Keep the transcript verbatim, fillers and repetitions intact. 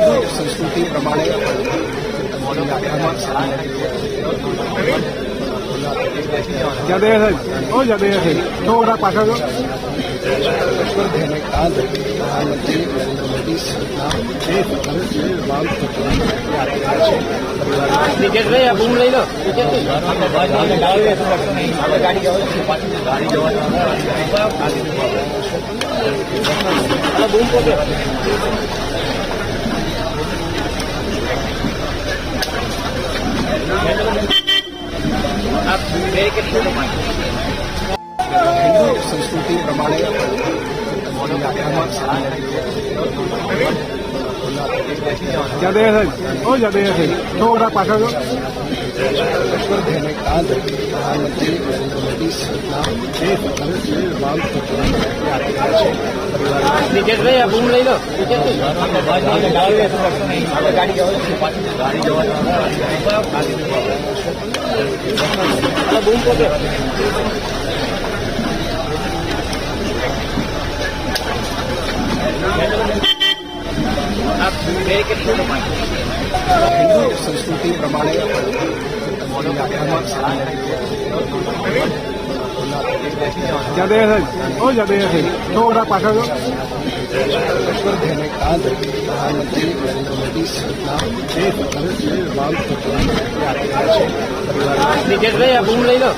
संस्कृति प्रमाणे जादे है, ओ जादे है, थोड़ा पाछा जो। प्रधानमंत्री नरेंद्र मोदी सरकार देश भर में राम परिवार। निकेश भाई, आप घूम ले लो। हिंदू संस्कृति प्रमाणे जादे है, ओ जादे है, थोड़ा पाछा जो। प्रधानमंत्री नरेंद्र मोदी सरकार देश भर में राम परिवार। निकेश भाई, आप घूम ले लो। हिंदू संस्कृति प्रमाणे जादे है, ओ जादे है, थोड़ा पाछा जो। प्रधानमंत्री नरेंद्र मोदी सरकार देश भर में राम परिवार। निकेश भाई, आप घूम ले लो।